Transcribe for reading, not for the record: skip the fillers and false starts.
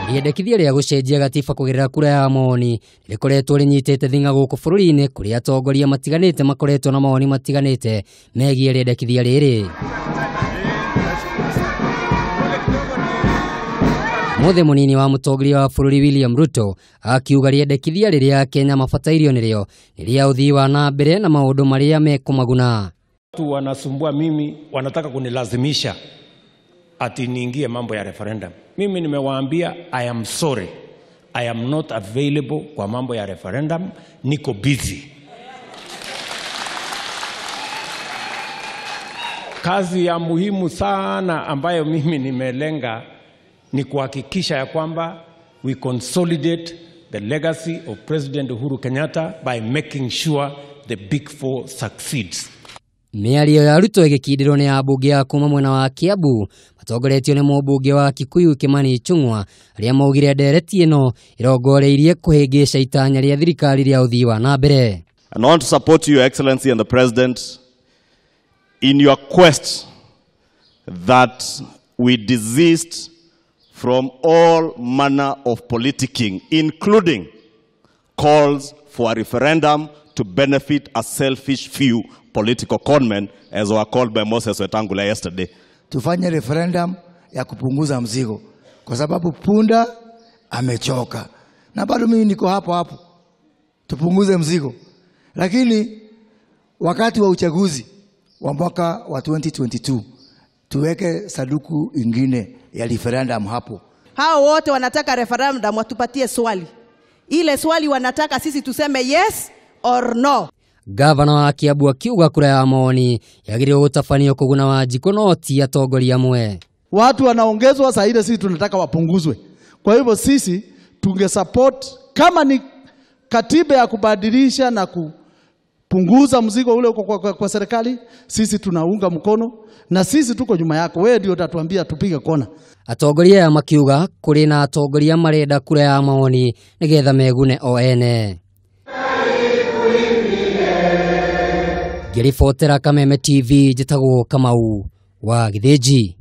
Rĩendekithia rĩa gũcenjia gatiba kũgerera kura ya mawoni rĩkoretwo rĩnyitĩte thing'a gũkũ bũrũri-inĩ kũrĩa atongoria matiganĩte makoretwo na mawoni matiganĩte megiĩ rĩendekithia rĩrĩ. Mũthĩ mũnini wa mũtongoria wa bũrũri William Ruto akiuga rĩendekithia rĩrĩa Kenya mabatairio nĩrĩo nĩ rĩa ũthii wa na mbere na maũndũ marĩa mekũmaguna. Watu wanasumbua mimi, wanataka kunilazimisha ati niingie mambo ya referendum. Mimi nimewaambia I am sorry, I am not available kwa mambo ya referendum, niko busy. Kazi ya muhimu sana ambayo mimi nimelenga ni kuhakikisha ya kwamba we consolidate the legacy of President Uhuru Kenyatta by making sure the Big Four succeeds. Mĩario ya Ruto ĩgĩkindĩrwo nĩ ambunge a kuma mwena wa Kiambu matongoretio nĩ mũmbunge wa Kikuyu Kimani Ichung'wa arĩa maugire ndereti ĩno ĩrongoreirie kũhĩngĩca itanya rĩa thirikari rĩa ũthii wa na mbere. And I want to support you, Your Excellency and the President, in your quest that we desist from all manner of politicking, including calls for a referendum to benefit a selfish few political conmen, as were called by Moses Wetangula yesterday. Tufanye referendum ya kupunguza mzigo, kwa sababu punda amechoka. Na bado mimi niko hapo hapo. Tupunguze mzigo. Lakini wakati wa uchaguzi wa mwaka wa 2022 tuweke saduku ingine ya referendum hapo. Hao wote wanataka referendum watupatie swali. Ile swali wanataka sisi tuseme yes or no. Gavana wa Kiambu akiuga kura ya maoni yagĩrĩirwo gũtabanio kũguna Wanjikũ no ti atongoria amwe. Watu wanaongezwa saa ile, sisi tunataka wapunguzwe. Kwa hivyo sisi tunge support kama ni katiba ya kubadilisha na kupunguza mzigo ule uko kwa serikali, sisi tunaunga mkono na sisi tuko nyuma yako. Wewe ndio utatuambia tupige kona. Atongoria aya makiuga kũrĩ na atongoria marenda kura ya maoni nĩgetha megune o ene. Ngĩribotera Kameme TV njĩtagwo Kamau wa Gĩthĩnji.